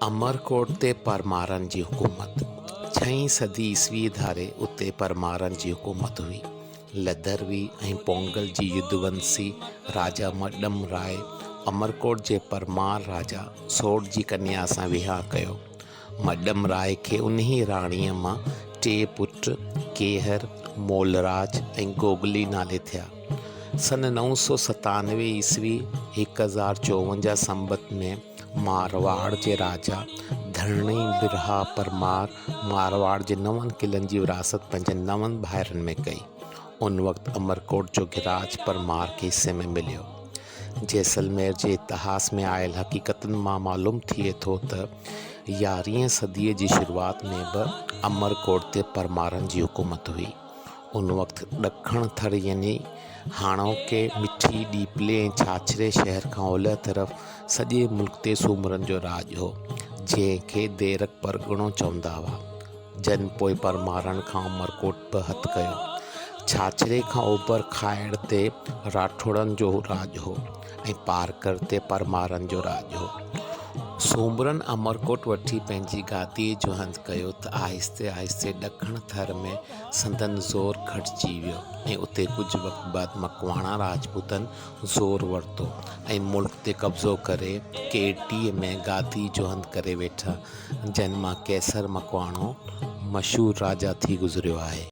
امرڪوٽ تي پرمارن جي حڪومت، ڇهين صدي عيسويء ڌاري اتي پرمارن جي حڪومت هئي. لڌروي ۽ پونگل جي يدونسي راجا مڏم راء امرڪوٽ جي پرمار راجا سوڍ جي ڪنيا سان وهانء ڪيو. مڏم راء کي انهيء راڻيء مان ٽي پٽ ڪيهر، مولراج ۽ گوگلي نالي ٿيا. سن 997 عيسوي، 1054 سنبت ۾ مارواڙ جي راجا ڌرڻي برها پرمار مارواڙ جي نون قلعن جي ورهاست پنهنجن نون ڀائرن ۾ ڪئي. ان وقت امرڪوٽ جو گراج پرمار کي حصي ۾ مليو. جيسلمير جي اتهاس ۾ آيل حقيقتن مان معلوم ٿئي ٿو ته يارهين صديء جي شروعات ۾ به امرڪوٽ تي پرمارن جي حڪومت هئي. ان وقت ڏکڻ ٿر يعني هاڻوڪي مٺي، ڏيپلي ۽ ڇاڇري شهر کان اولهه طرف سڄي ملڪ تي سومرن جو راڄ هو، جنهن کي ديرڪ پرڳڻو چوندا هئا، جن پوء پرمارن کان عمرڪوٽ به هٿ ڪيو. ڇاڇري کان اوڀر کائڙ تي راٺوڙن جو راڄ هو ۽ پارڪر تي پرمارن جو راڄ هو. سومرن عمرڪوٽ وٺي پنهنجي گاديء جو هنڌ ڪيو ته آهستي آهستي ڏکڻ ٿر ۾ سندن زور گهٽجي ويو ۽ اتي ڪجهه وقت بعد مڪواڻا راجپوتن زور ورتو ۽ ملڪ تي قبضو ڪري ڪيٽيء ۾ گادي جو هنڌ ڪري ويٺا، جن مان قيصر مڪواڻو مشهور راجا ٿي گذريو آهي.